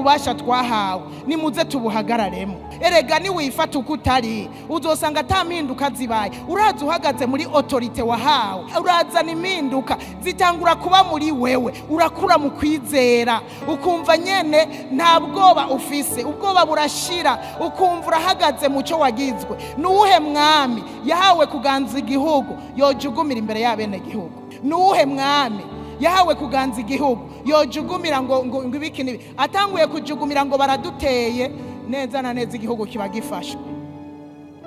Ububasha twahawe, nimuze tubuhagararemo. Erega niwifata uko utari, uzosanga ata mpinduka zibaye. Uraza uhagaze muri autorité wahawe, urazana impinduka, zitangura kuba muri wewe. Urakura mu kwizera, ukumva nyene nta bwoba ufise, ubwoba burashira, ukumva urahagaze mu cyo wagizwe. Nuwuhe mwami yahawe kuganza igihugu yojugumira imbere y'abenegihugu? Nuwuhe mwami yahawe kuganza igihugu yojugumira ngo ibiki n'ibi? Atanguye kujugumira ngo baraduteye, neza na neza igihugu kiba gifashwe,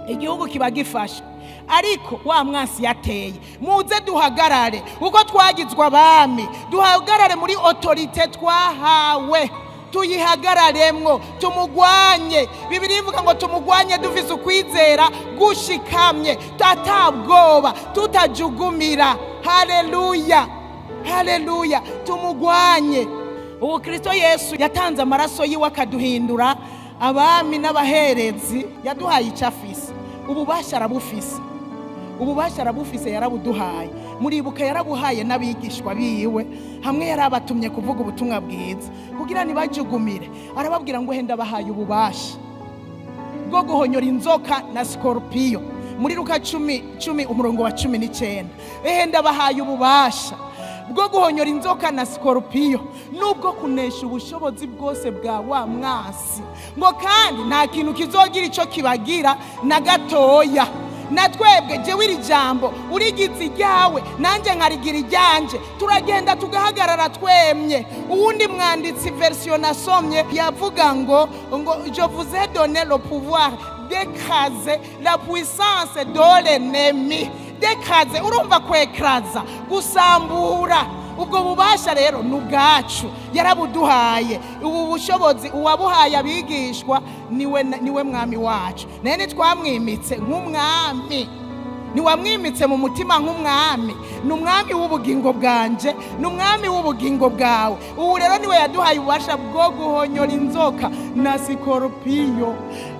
igihugu kiba gifashwe. Ariko wa mwansi yateye, muze duhagarare uko twagizwe abami, duhagarare muri autorité twahawe, tuyihagararemwo, tumugwanye. Bibiliya ivuga ngo tumugwanye dufise ukwizera gushikamye, atabwoba, tutajugumira. Haleluya, haleluya! Tumugwanye. Ubu Kristo Yesu yatanze amaraso yiwe akaduhindura abami n'abaherezi, yaduhaye icyo afise. Ububasha arabufise, ububasha arabufise, yarabuduhaye. Muribuka yarabuhaye n'abigishwa biwe, hamwe yarabatumye kuvuga ubutumwa bwiza kugira ntibajugumire. Arababwira ngo: "Henda bahaye ububasha bwo guhonyora inzoka na sikorupiyo." Muri Luka 10:10, umurongo wa 19: "Ehe, ndabahaye ububasha bwo guhonyora inzoka na sikorupiyo, nubwo kunesha ubushobozi bwose bwa wa mwasi," ngo kandi nta kintu kizogira icyo kibagira na gatoya. Na twebwe, jewe iri jambo urigize iryawe, nanjye nkarigira iryanjye, turagenda tugahagarara twemye. Uwundi mwanditsi, version nasomye yavuga ngo: "Je vous ai donné le pouvoir d'écraser la puissance de l'ennemi." D'écraser, urumva, kwekaraza, gusambura. Ubwo bubasha rero ni ubwacu, yarabuduhaye. Ubu bushobozi uwabuhaye abigishwa niwe mwami wacu. Naye ntitwamwimitse nk'umwami? Ntiwamwimitse mu mutima nk'umwami? Ni umwami w'ubugingo bwanje, ni umwami w'ubugingo bwawe. Ubu rero niwe yaduhaye ububasha bwo guhonyora inzoka na sikoropiyo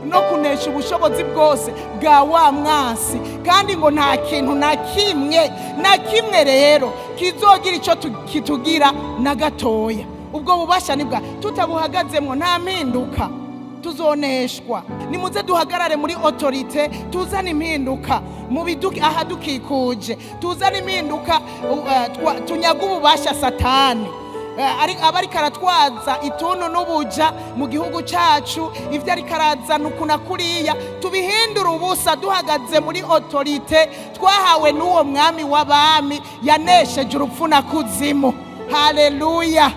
no kunesha ubushobozi bwose bwa wa mwasi, kandi ngo nta kintu na kimwe, na kimwe rero kizogira icyo kitugira na gatoya. Ubwo bubasha nibwa tutabuhagazemo, nta mpinduka, tuzoneshwa. Nimuze duhagarare muri autorité, tuzane impinduka mu biduki ahadukikuje, tuzane impinduka, tunyaga ububasha Satani aba ariko aratwaza ituntu n'ubuja mu gihugu cyacu. Ibyo ariko arazana uku na kuriya, tubihindure ubusa duhagaze muri autorité twahawe n'uwo mwami w'abami yanesheje urupfu na kuzimu. Haleluya!